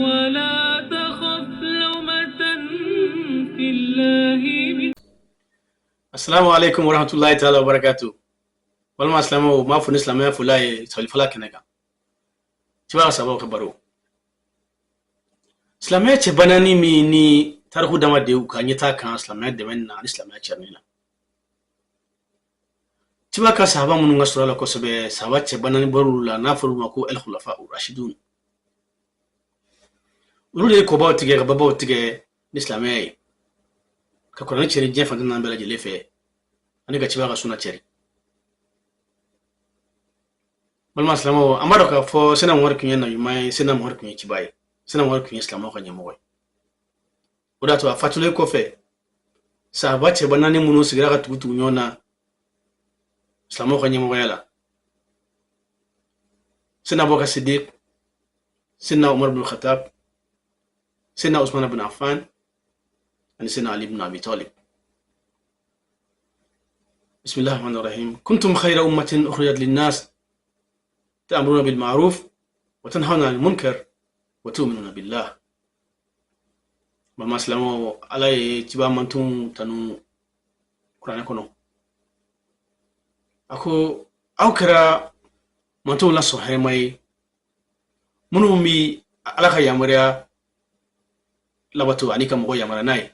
ولا تخف لومة في الله. Assalamu alaikum warahmatullahi ta'ala wa barakatuh. Walima silamɛw, n b'a fo ni silamɛya fola ye sabalifala kɛnɛ kan. Ciba ka sababu ka baro. Silamɛya cɛba naani min ni tariku dama de u ka ɲɛtaa kan silamɛya dɛmɛ na ani silamɛya cɛrinni na. Ciba ka sahaba minnu ka sɔrɔ a la kosɛbɛ, sahaba cɛba naani bɔr'olu la n'a fɔra olu ma ko el khulafa rashidun. Olu de ye kɔbaw tigɛ ka babaw tigɛ ni silamɛya ye, ka kuranɛ cɛri diɲɛ fan tan naani bɛɛ lajɛlen fɛ ani ka ciba ka suna cɛri. Balima silamɛw, an b'a dɔn k'a fɔ Sena Mamadu tun ye nabi ɲuman ye, Sena Mamadu tun ye ciba ye, Sena Mamadu tun ye silamɛw ka ɲɛmɔgɔ ye. O de y'a to a fatulen kɔfɛ, sahaba cɛba naani minnu sigira ka tugu tugu ɲɔgɔn na silamɛw ka ɲɛmɔgɔya la, Sena Abubakar Sidik, Sena Umar bin Khattab, Sena Usman bin Affan ani Sena Ali bin Abi Talib. Bismillahir Rahmanir Rahim. Kuntum khayra ummatin ukhrijat lin-nas ta'muruna bil ma'ruf wa tanhauna 'anil munkar wa tu'minuna billah. Balima silamɛw, Ala ye ciba mantonw tanu kuranɛ kɔnɔ. A ko aw kɛra mantonw la sɔn hɛrɛma ye minnu bi Ala ka yamaruya labato ani ka mɔgɔ yamaruya n'a ye,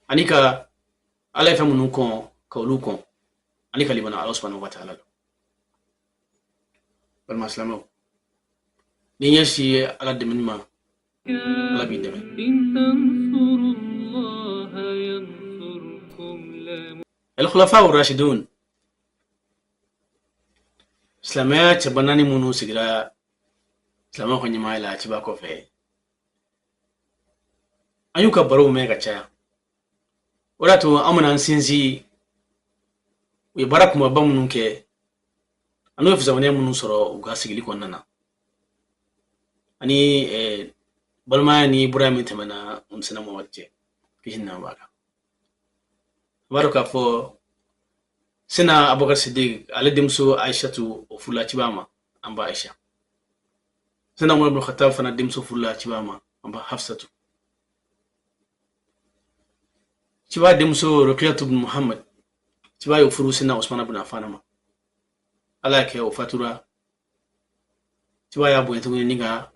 ani ka Ala ye fɛn minnu kɔn ka olu kɔn, ani ka limana Ala subhanahu wa ta'ala la. Balima silamɛw, ni ɲɛ si ye Ala dɛmɛni ma, Ala b'i dɛmɛ. إن تنصروا الله ينصركم لا El Khulafa Rashidun, silamɛya cɛba naani minnu sigira silamɛw ka ɲɛmaaya la ciba kɔfɛ, an y'u ka barow mɛn ka caya. O de y'a to an bɛna an sinsin u ye baara kumaba minnu kɛ ani u ye fisamaniya minnu sɔrɔ u ka sigili kɔnɔna na, ani balimaya ni buraya min tɛmɛna u ni Sena Mamadu cɛ, kisi ni nɛɛma b'a kan. An b'a dɔn k'a fɔ Sena Abubakar Sidik, ale denmuso Aishatu, o furula ciba ma, an ba Aisha. Sena Umar bin Khattab fana denmuso furula ciba ma, an ba Hafsatu. Ciba denmuso Ruqiyatu bin Muhammad, ciba y'o furu Sena Usman bin Affan ma. Ala y'a kɛ o fatura, ciba y'a bonya tuguni ni ka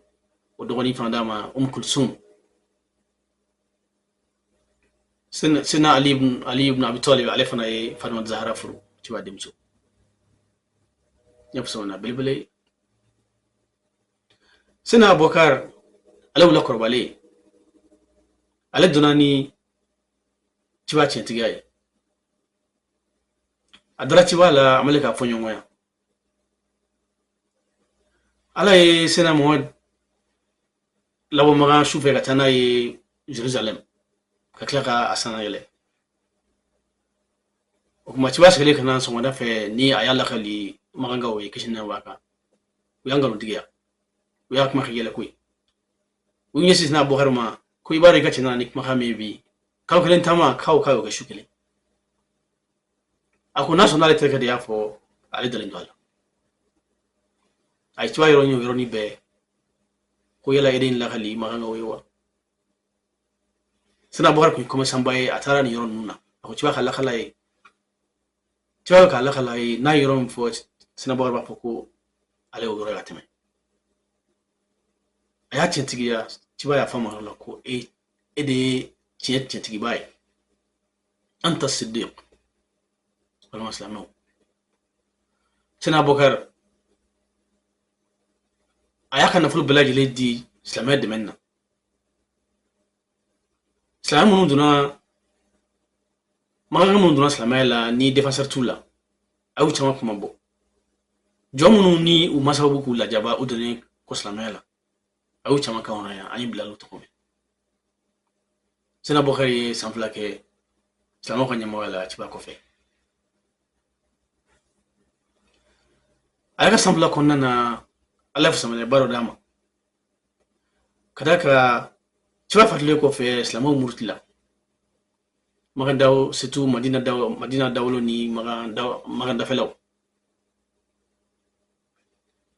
o dɔgɔnin fana d'a ma, Kulsum. Sena Ali ibn Abi Talib, ale fana ye Fatima Zahra furu, ciba denmuso. N y'a fɔ na belebele ye. Sena Abubakar, ale wula kɔrɔbalen, ale donna ni ciba tiɲɛtigiya ye. A dara ciba la, a ma k'a fɔ ɲɔgɔn ya. Ala ye Sena Muhammad labɔ Makan su fɛ ka taa n'a ye Jerusalem, ka tila ka a sanna yɛlɛ. O kuma ciba sigilen ka na sɔgɔmada fɛ ni a y'a lakali Makankaw ye, kisi nɛɛma b'a kan, u y'a nkalontigiya, u y'a kuma kɛ yɛlɛ koyi. U ɲɛsin Sena Abubakar ma ko i b'a dɔn i ka cɛ nana ni kumakan min ye bi, kalo kelen taama k'aw k'a y'o kɛ su kelen. A ko n'a sɔnna ale terikɛ de y'a fɔ, ale dalen don a la. A ye ciba yɔrɔ ɲini o yɔrɔnin bɛɛ ko yala e de ye nin lakali Makankaw ye wa? Sena Abubakar tun ye commerçant ba ye, a taara nin yɔrɔ ninnu na. A ko ciba ka lakala ye, ciba bɛ k'a lakala ye, n'a ye yɔrɔ min fɔ, Sena Abubakar b'a fɔ ko ale y'o yɔrɔ ye ka tɛmɛ. A y'a tiɲɛtigiya, ciba y'a fɔ a ma yɔrɔ la ko e de ye tiɲɛ tiɲɛtigiba ye, anta siddiq. Balima silamɛw, Sena Abubakar a y'a ka nafolo bɛɛ lajɛlen di silamɛya dɛmɛni na. Silamɛ minnu donna Makan, minnu donna silamɛya la ni défenseur t'u la, a y'u caman kuma bɔ. Jɔn minnu ni u masaw b'u k'u lajaba u donnen kɔ silamɛya la, a y'u caman kan hɔrɔnya, an ye Bilal tɔgɔ mɛn. Sena Abubakar ye san 2 kɛ silamɛw ka ɲɛmɔgɔya la ciba kɔfɛ. A y'a ka san 2 kɔnɔna na, Ala ye fisamaniyaba dɔ d'a ma ka d'a kan ciba fatulen kɔfɛ, silamɛw muruti la Makan daw, surtout Madina daw, Madina dawolo ni Makan daw, Makan dafɛlaw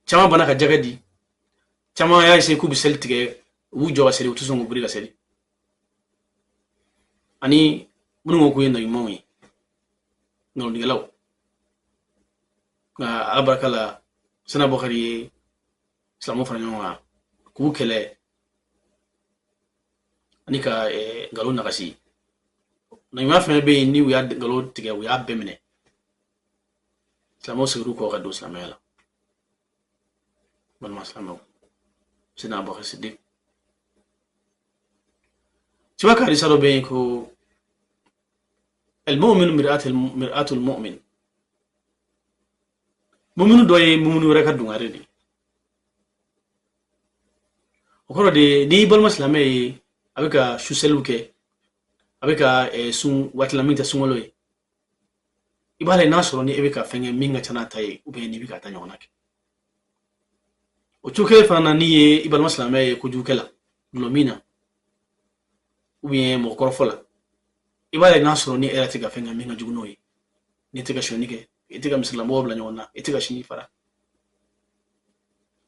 caman bana ka jaga di. Caman y'a essayer k'u bɛ seli tigɛ, u b'u jɔ ka seli, u tɛ sɔn k'u biri ka seli. Ani minnu ko k'u ye nabiɲumanw ye, nkalontigɛlaw. Nka Ala barika la, Sina Abubakari ye silamɛw fara ɲɔgɔn kan k'u kɛlɛ ani ka nkalon nagasi. Nabiɲuman fɛn bɛ yen ni u y'a nkalon tigɛ, u y'a bɛɛ minɛ. Silamɛw seginna kɔ ka don silamɛya la. Balima silamɛw, Sina Abubakar Sidik ciba ka hadisa dɔ bɛ yen ko المؤمن مرآة المؤمن. Muminu dɔ ye muminu wɛrɛ ka dungare de. O kɔrɔ de, n'i balima silamɛ ye a bɛ ka susɛliw kɛ, a bɛ ka sun waati la min tɛ sunkalo ye, i b'a lajɛ n'a sɔrɔ ni e bɛ ka fɛn kɛ min ka ca n'a ta ye, ou bien n'i bɛ ka taa ɲɔgɔnna kɛ. O cogo kelen fana na, n'i ye i balima silamɛ ye kojugukɛ la, dulɔ min na ou bien mɔgɔ kɔrɔfɔ la, i b'a lajɛ n'a sɔrɔ ni e yɛrɛ tɛ ka fɛn kɛ min ka jugu n'o ye. N'i tɛ ka sonyɛni kɛ, i tɛ ka misilamɔgɔw bila ɲɔgɔn na, i tɛ ka sinji fara.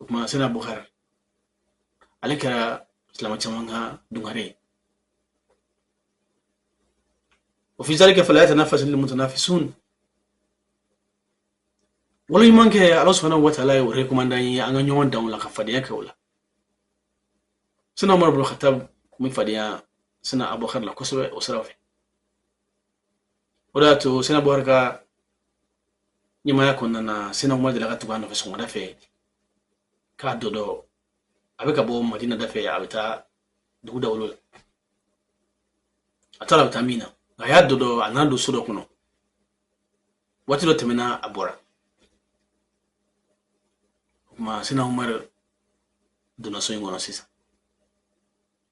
O tuma, Sina Abubakar ale kɛra silamɛ caman ka dungare ye. وفي ذلك فليتنافس المتنافسون. Wolo ɲuman kɛ, Ala subhanahu wa ta'ala ye o recommandé an ye an ka ɲɔgɔn dan o la, ka fadenya kɛ o la. Sina Umar bin Khattab kun bɛ fadenya Sina Abubakar la kosɛbɛ o sira fɛ. O de y'a to Sina Abubakar ka ɲɛmaaya kɔnɔna na, Sina Umar delila ka tugu a nɔfɛ sɔgɔmada fɛ k'a dɔ dɔ a bɛ ka bɔ Madina da fɛ, a bɛ taa dugu dawolo la. A taara, a bɛ taa min na, nka a y'a dɔ dɔ, a nana don so dɔ kɔnɔ. Waati dɔ tɛmɛna, a bɔra. O tuma, Sina Umar donna so in kɔnɔ sisan.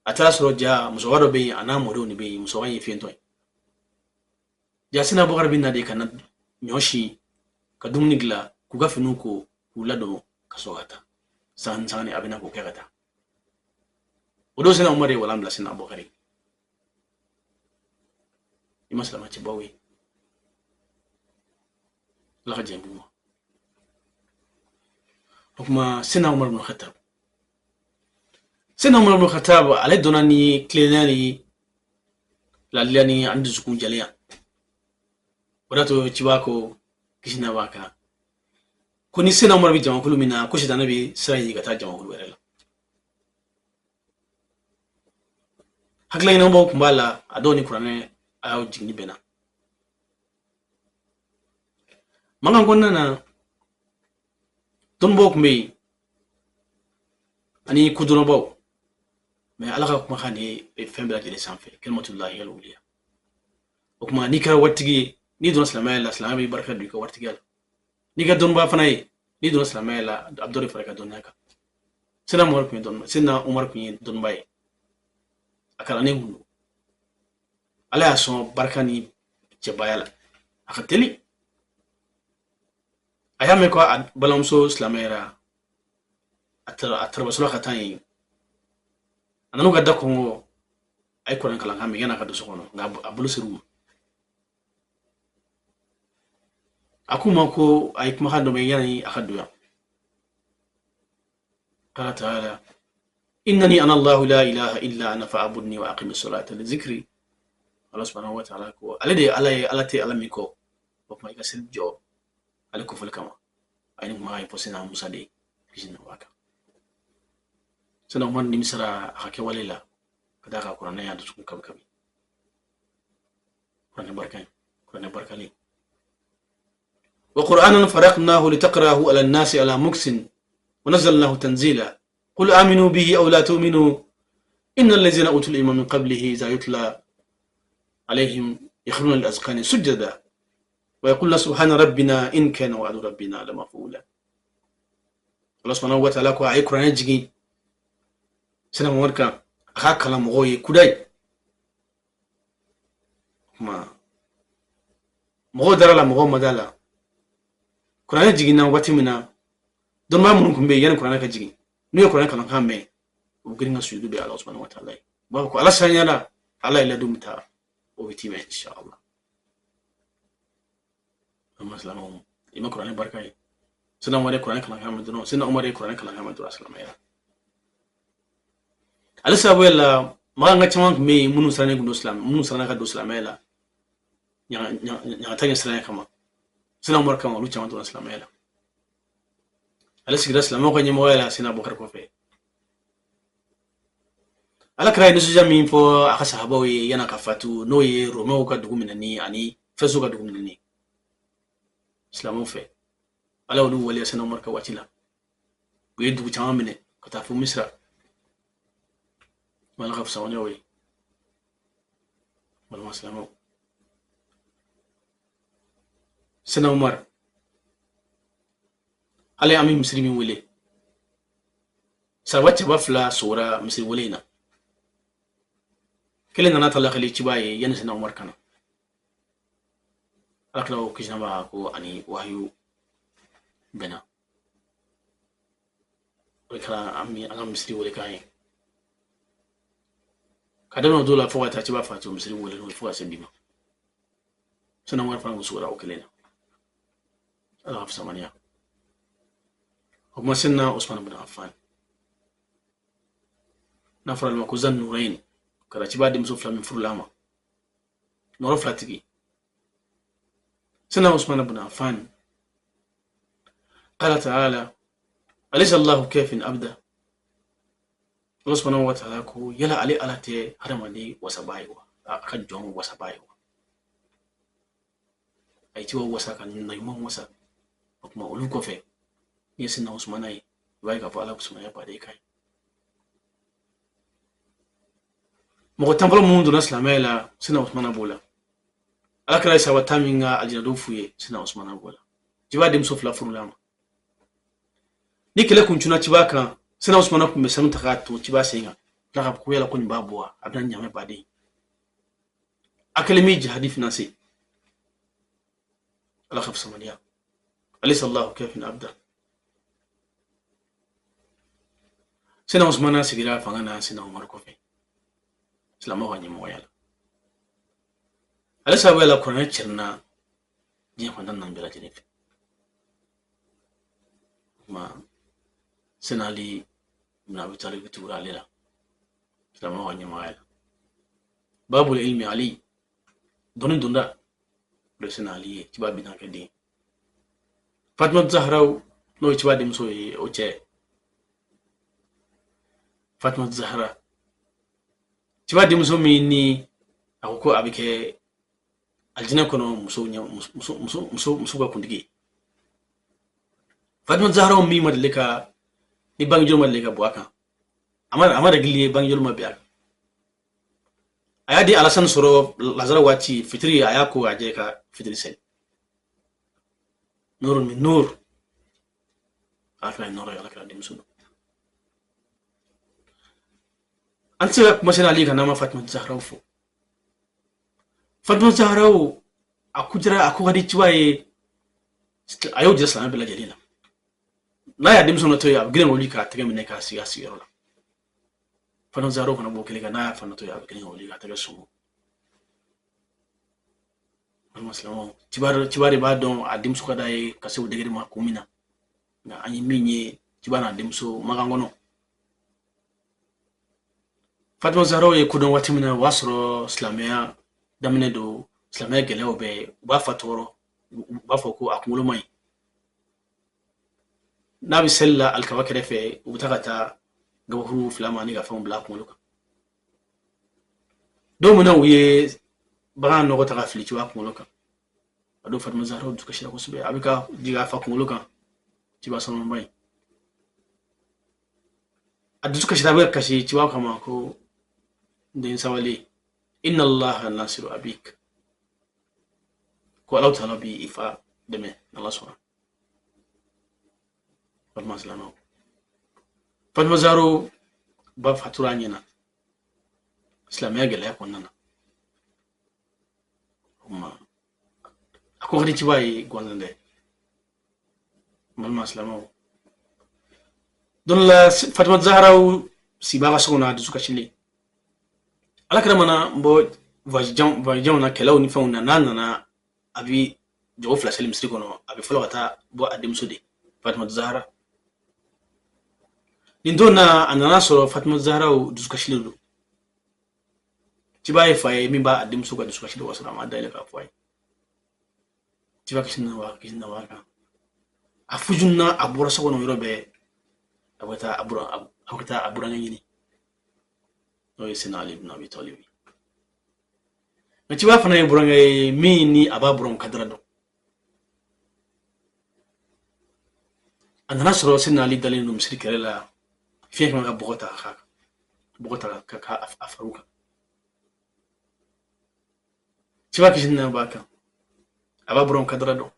A taara sɔrɔ ja musokɔrɔba dɔ bɛ yen, a n'a mɔdenw de bɛ yen. Musokɔrɔba in ye fiyentɔ ye. Ja Sina Abubakar bɛ na de ka na ɲɔ si, ka dumuni dilan, k'u ka finiw ko, k'u ladon, ka sɔrɔ ka taa. Sani sani a bɛ na k'o kɛ ka taa. O don, Sina Umar ye walan bila Sina Abubakar ye. I ma silamɛ cɛbaw ye, Ala ka jɛn b'u ma. O tuma, Sina Umar bin Khattab, Sina Umar bin Khattab ale dɔnna ni tilennenya ni ladiliya ni ani dusukun jɛlenya. O de y'a to ciba ko, kisi n'a b'a kan, ko ni Sina Umar bɛ jamakulu min na, ko sitanɛ bɛ sira ɲini ka taa jamakulu wɛrɛ la. Hakilila ɲɛnamaw tun b'a la, a dɔw ni kuranɛ ayaw jiginni bɛnna. Mankan kɔnɔna na, dɔnnibaw tun bɛ yen ani kodɔnnabaw, mɛ Ala ka kumakan de ye fɛn bɛɛ lajɛlen sanfɛ, kalimatullahi al-uliya. O tuma, n'i kɛra waritigi ye, n'i donna silamɛya la, silamɛya b'i barika don i ka waritigiya la. N'i kɛra dɔnnibaa fana ye, n'i donna silamɛya la, a bɛ dɔ de fara i ka dɔnniya kan. Sina Umar tun ye dɔnniba, Sina Umar tun ye dɔnnibaa ye, a kalannen kun don. Ala y'a sɔn barika ni cɛbaya la, a ka teli. A y'a mɛn ko a balimamuso silamɛyara, a tarabasɔrɔ ka taa yen. A nan'u ka da kɔngɔ, a ye kuranɛ kalankan mɛn yan'a ka don so kɔnɔ, nka a bolo ser'u ma. A k'u ma ko a ye kumakan dɔ mɛn yanni a ka don yan. قال تعالى إنني أنا الله لا إله إلا أنا فاعبدني وأقم الصلاة لذكري. Allah subhanahu wa ta'ala ko ale de ye Ala ye, Ala tɛ Ala min kɔ. O tuma, i ka seli jɔ ale kofɔli kama. A ye nin kumakan in fɔ Sina Musa de ye, kisi na b'a kan. Sina Umar nimisara a ka kɛwale la, ka d'a kan kuranɛ y'a dusukun kabi kabi. Kuranɛ barika ye, kuranɛ barikalen. وقرآنا فرقناه لتقرأه على الناس على مكس ونزلناه تنزيلا قل آمنوا به أو لا تؤمنوا إن الذين أوتوا العلم من قبله إذا يتلى عليهم يخرون للأذقان سجدا ويقولون سبحان ربنا إن كان وعد ربنا لمفعولا. Allah subhanahu wa ta'ala ko a ye kuranɛ jigin Sina Mamadu kan a k'a kalan mɔgɔw ye kudayi. Kuma mɔgɔw dara la, mɔgɔw ma da la. Kuranɛ jiginna waati min na, dɔnnibaa minnu tun bɛ yen yanni kuranɛ ka jigin, n'u ye kuranɛ kalankan mɛn, u bɛ girin ka sujudu bɛ Ala subhanahu wa ta'ala ye. U b'a fɔ ko Ala saniyara, Ala ye layidu min ta, o bɛ timɛ inshallah. An ma silamɛw, i ma kuranɛ barika ye. Sina Umar ye kuranɛ kalankan mɛn dɔrɔn, Sina Umar ye kuranɛ kalankan mɛn dɔrɔn, a silamɛyara. Ale sababuya la, makanka caman tun bɛ yen minnu sirannen tun don silamɛ, minnu siranna ka don silamɛya la ɲagata ɲɛ siranya kama, Sina Umaru kama, olu caman donna silamɛya la. Ale sigira silamɛw ka ɲɛmɔgɔya la Sina Abubakar kɔfɛ. Ala kira ye nisɔndiya min fɔ a ka sahabaw ye yan'a ka fatu, n'o ye Romɛw ka dugu minɛni ani Fɛsiw ka dugu minɛni silamɛw fɛ, Ala y'olu waleya Sina Umaru ka waati la. U ye dugu caman minɛ ka taa fo Misira. Ala ka fisay'o ye, balima silamɛw. Sina Umaru, hali an bɛ misiri min wele, sahaba cɛba fila sugora misiri wele in na. Kelen nana ta lakali ciba ye yanni Sina Umaru ka na. Ala kira ko kisi b'a ko ani wahayu bɛnna. O de kɛra an bɛ an ka misiri wele kan ye ka daminɛ o don la fo ka taa ciba fatu. Misiri wele n'o ye fo ka se bi ma. Sina Umaru fana kun sugora o kelen na. Ala ka fisamaniya. O kuma, Sina Usman bin Affan, n'a fɔra ale ma ko Zan Nurain, kɛra ciba denmuso fila min furula a ma, nɔrɔ fila tigi. Sina Usman bin Affan, qala ta'ala alaysa Allahu kafin abda. Allah subhanahu wa ta'ala ko yala ale Ala tɛ hadamaden wasaba ye wa, a ka jɔn wasaba ye wa? A ye ciba wasa ka naɲuman wasa. O tuma, olu kɔfɛ, n'i ye Sina Usumana ye, i b'a ye k'a fɔ Ala kusumaya baden ka ye. Mɔgɔ 10 fɔlɔ minnu donna silamɛya la, Sina Usumana b'o la. Ala kira ye sahaba 10 min ka alijinadon f'u ye, Sina Usumana b'o la. Ciba denmuso fila furula a ma. Ni kɛlɛ kun cunna ciba kan, Sina Usumana kun bɛ sanu ta k'a ton ciba sen kan, tila ka ko yala ko nin b'a bɔ wa, a bɛna ɲamɛ baden. A kɛlen bɛ jihadi finanse. Ala ka fisamaniya. Alaysa Allahu kafin abda. Sina Usumana sigira fanga na Sina Umaru kɔfɛ silamɛw ka ɲɛmɔgɔya la. Ale sababuya la, kuranɛ cɛrinna diɲɛ fan tan naani bɛɛ lajɛlen fɛ. Kuma, Sina Ali ibn Abi Talib tugura ale la silamɛw ka ɲɛmɔgɔya la. Babul ilmi Ali, dɔnni donda o de Sina Ali ye, ciba binaakɛ den. Fatima Zahraw, n'o ye ciba denmuso ye, o cɛ Fatima Zahra, ciba denmuso min ni a ko ko a bɛ kɛ alijinɛ kɔnɔ muso muso muso muso muso ka kuntigi ye. Fatima Zahra min ma deli ka ni bangejoli ma deli ka bɔ a kan, a ma règle ye, bangejoli ma bin a kan. A y'a di Alasani sɔrɔ lazara waati fitiri, a y'a ko a jɛ ka fitiri seli. Nuru min nur, Ala kira ye nɔrɔ ye, Ala kira denmuso don. An tɛ se ka kuma Sina Ali kan n'an ma Fatima Zahraw fɔ. Fatima Zahraw, a ko jara, a ko ka di ciba ye, a y'o jira silamɛ bɛɛ lajɛlen na. N'a y'a denmuso natɔ ye, a bɛ girin ka wuli k'a tɛgɛ minɛ k'a sigi a sigiyɔrɔ la. Fatima Zahraw fana b'o kelen kɛ, n'a y'a fa natɔ ye, a bɛ girin ka wuli k'a tɛgɛ sumu. Balima silamɛw, ciba de b'a dɔn a denmuso ka d'a ye ka se o degré ma kun min na. Nka an ye min ye ciba n'a denmuso makan kɔnɔ, Fatima Zahraw ye kodɔn waati min na, o b'a sɔrɔ silamɛya daminɛ don, silamɛya gɛlɛyaw bɛɛ. U b'a fa tɔɔrɔ, u b'a fɔ ko a kunkolo man ɲi. N'a bɛ seli la alikaba kɛrɛfɛ, u bɛ taa ka taa gabakuru fila ma ni ka fɛnw bila a kunkolo kan. Don min na u ye bagan nɔgɔ ta ka fili ciba kunkolo kan, a don Fatima Zahraw dusu kasira kosɛbɛ, a bɛ ka jigin a fa kunkolo kan, ciba sanuba in. A dusu kasira, a bɛ kasi ciba kama ko n den, sabali, inna Allaha nasiru abik, ko Ala taala bi i fa dɛmɛ n'Ala sɔnna. Balima silamɛw, Fatima Zahraw ba fatura a ɲɛna silamɛya gɛlɛya kɔnɔna na. O tuma, a ko ka di ciba ye gansan tɛ. Balima silamɛw, don dɔ la, Fatima Zahraw sibaa ka so kɔnɔ, a dusu kasilen. Ala kira mana bɔ voyage janw na, kɛlɛw ni fɛnw na, n'a nana, a bɛ jɔgo fila seli misiri kɔnɔ, a bɛ fɔlɔ ka taa bɔ a denmuso de Fatima Zahra. Nin don na, a nana sɔrɔ Fatima Zahraw dusukasilen don. Ciba ye fa ye min b'a denmuso ka dusukasi dɔn, ka sɔrɔ a ma dayɛlɛ k'a fɔ a ye. Ciba kisi na kisi na b'a kan, a fujunna, a bɔra so kɔnɔ yɔrɔ bɛɛ, a bɛ taa a buran, a bɛ taa a burankɛ ɲini, n'o ye Sina Ali ibn Abi Talib. Nka ciba fana ye burankɛ ye min ni a b'a buranw kadara dɔn. A nana sɔrɔ Sina Ali dalen don misiri kɛrɛ la, fiɲɛ kan ka bɔgɔ ta ka bɔgɔ ta ka ka a fariw kan. Ciba kisi na b'a kan, a b'a buranw kadara dɔn.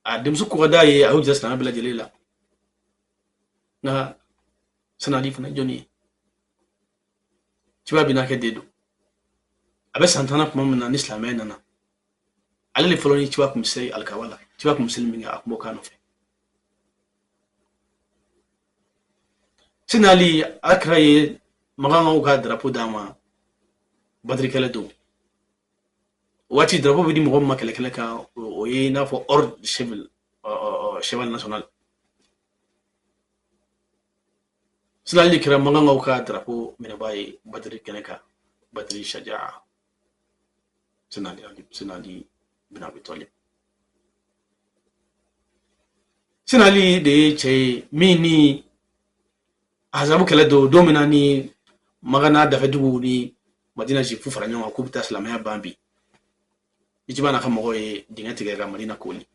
A denmuso ko ka d'a ye, a y'o jira silamɛ bɛɛ lajɛlen la. Nka Sina Ali fana jɔnni ye? Ciba bɛna kɛ den don, a bɛ san 10 tuma min na ni silamɛya nana, ale de fɔlɔ ni ciba kun bɛ se alikaba la. Ciba kun bɛ seli min kɛ, a kun b'o k'a nɔfɛ. Sina Ali, Ala kira ye makankaw ka darapo d'a ma Badiri kɛlɛ don. O waati, darapo bɛ di mɔgɔ min ma kɛlɛkɛlɛ kan, o ye i n'a fɔ ordre civil, cheval national. Sina Ali kɛra makankaw ka darapo minɛbaa ye Badiri kɛnɛ kan, Badiri Shajaa. Sina Ali bin Abi Talib, Sina Ali de ye cɛ ye min ni Azabu kɛlɛ don, don min na ni Makan n'a dafɛduguw ni Madina zifu fara ɲɔgɔn kan k'u bɛ taa silamɛya ban bi. Ni ciba n'a ka mɔgɔw ye dingɛ tigɛ ka Madina koli.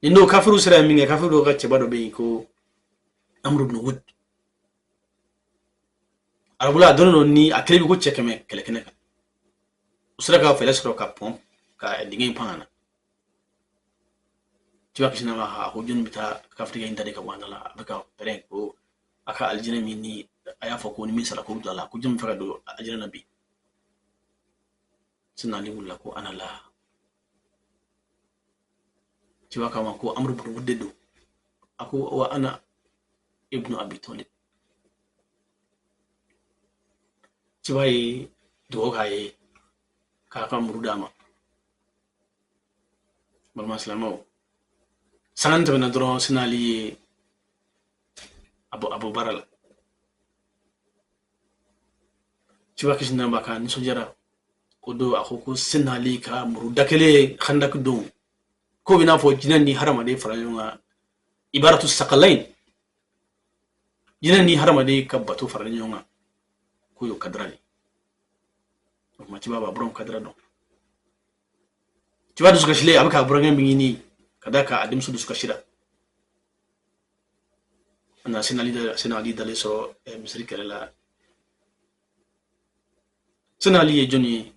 Nin don, kafiriw sera yen min kɛ, kafiriw dɔw ka cɛba dɔ bɛ yen ko Amru ibn Wud. Arabula, a dɔnnen don ni a kelen bɛ ko cɛ 100 kɛlɛ kɛnɛ kan. U sera ka fɛɛrɛ sɔrɔ ka pɔn ka dingɛ in pan ka na. Ciba kisi n'a ma, a ko jɔnni bɛ taa kafirikɛ in ta de ka bɔ an da la? A bɛ ka pɛrɛn ko a ka alijinɛ min ni a y'a fɔ ko ni min sara ko bɛ don a la, ko jɔn bɛ fɛ ka don alijinɛ na bi? Sina Ali wulila ko ana la. Ciba k'a ma ko Amru ibn Wud de don. A ko wa ana ibnu Abi Talib. Ciba ye dugawu k'a ye k'a ka muru d'a ma. Balima silamɛw, sanga tɛmɛna dɔrɔn, Sina Ali ye a bɔ baara la. Ciba kisi n'a b'a kan nisɔndiyara o don. A ko ko Sina Ali ka muru da kelen Handaki don, ko bɛ n'a fɔ jinɛ ni hadamaden fara ɲɔgɔn kan, ibaratu sakalain, jinɛ ni hadamaden ka bato faralen ɲɔgɔn kan, k'o y'o kadara de. O tuma, ciba b'a buranw kadara dɔn. Ciba dusukasilen, a bɛ k'a burankɛ min ɲini ka d'a kan a denmuso dusukasira, a nana Sina Ali dalen sɔrɔ misiri kɛrɛ la. Sina Ali ye jɔnni ye?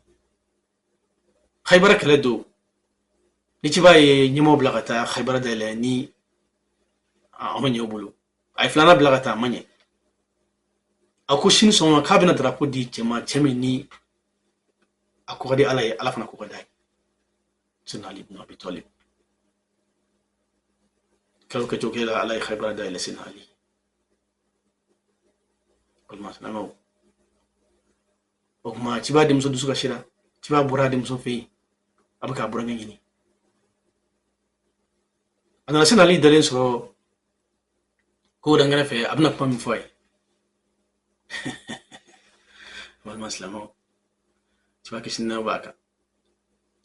Haibara kɛlɛ don, ni ciba ye ɲɛmɔgɔ bila ka taa Haibara dayɛlɛ, ni a ma ɲɛ u bolo, a ye filanan bila ka taa, a ma ɲɛ. A ko sini sɔgɔma k'a bɛna darapo di cɛ ma, cɛ min ni a ko ka di Ala ye, Ala fana ko ka d'a ye. Sina Ali ibn Abi Talib kɛlɛ kɛcogo kɛ la, Ala ye Haibara dayɛlɛ Sina Ali. Balima silamɛw, o tuma ciba denmuso dusu kasira. Ciba bɔra a denmuso fɛ yen, a bɛ k'a burankɛ ɲini. A nana Sina Ali dalen sɔrɔ ko dan kɛrɛfɛ, a bɛna kuma min fɔ a ye. Balima silamɛw, ciba kisi nɛɛma b'a kan,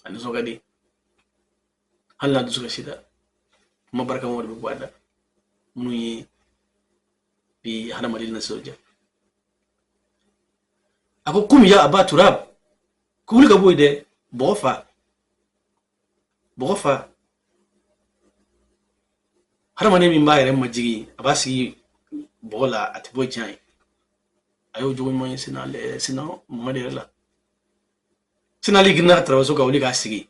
a nisɔn ka di hali n'a dusu kasira. Kuma barikamaw de bɛ bɔ a da minnu ye bi hadamaden nisɔndiya. A ko kum ya aba Turab, ko wuli ka bɔ yen dɛ, bɔgɔ fa, bɔgɔ fa. Hadamaden min b'a yɛrɛ majigin, a b'a sigi bɔgɔ la, a tɛ bɔ diɲɛ ye. A y'o jogo ɲuman ye Sina Mamadi yɛrɛ la. Sina Ali girinna ka tarabaso ka wuli k'a sigi.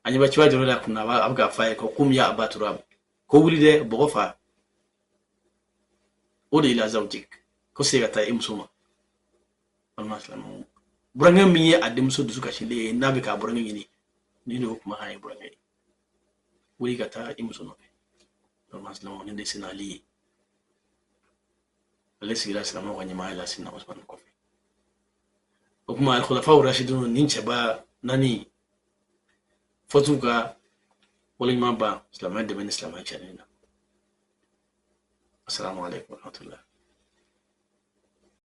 A ɲɛ bɛ ciba jɔrɔ la kunna, a bɛ k'a f'a ye ko kum ya aba Turab, ko wuli dɛ, bɔgɔ fa. O de ila zawjik, ko segin ka taa i muso ma. Balima silamɛw, burankɛ min ye a denmuso dusu kasilen ye, n'a bɛ k'a burankɛ ɲini, nin de y'o kumakan ye: burankɛ ye, wuli ka taa i muso nɔfɛ. Balima silamɛw, nin de Sina Ali ye. Ale sigira silamɛw ka ɲɛmaaya la Sina Usman kɔfɛ. O tuma, alkhulafaw rashidun, nin cɛba naani fɔ t'u ka waleɲuman ban silamɛya dɛmɛ ni silamɛya cɛnni na. Assalamu alaikum warahmatullahi.